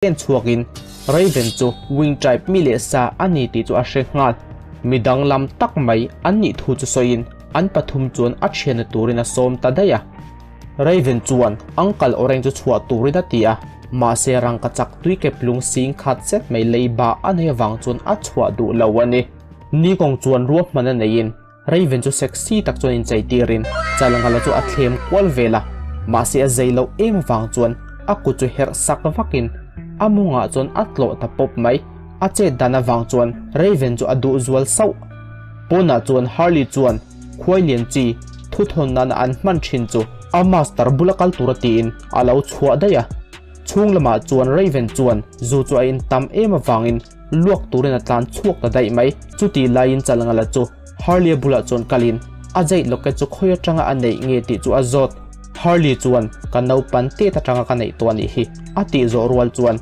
Pen chhuakin Raven chu Wing Tribe mi leh sa a ni tih chu a hre nghal. Mi danglam tak mai an nih thu chu sawiin an pathum chuan a thianna turin a sawm ta daih a. Raven chuan Uncle Orange chu chhuah turin a ti a, mahse rangka chak tui keplung sing khat zet mai leiba a nei avang chuan a chhuah duh lo a ni. Nikawng chuan ruahman a neiin Raven chu sexy tak chuan inchei tirin Chalngala chu a thlem kual vel a, mahse a zei loh em avang chuan a kut chu herh sak vakin a mawngah chuan a tlawh ta pawp mai. A chet dan avang chuan Raven chu a duh zual sauh. Pawnah chuan Harley chuan khuai lian chi thuthawn nana an hman thin chu a master bula kal tura tiin a lo chhuah daih a. Chhung lamah chuan Raven chuan zu chu a intam em avangin luak turin a tlan chhuak ta daih mai. Chutih laiin Chalngala chu Harley-a bulah chuan kalin a jait locket chu khawi atanga a neih nge tih chu a zawt. Harley chuan, Ka naupan tet atanga ka neih tawh a nih hi, a tih zawh rual chuan.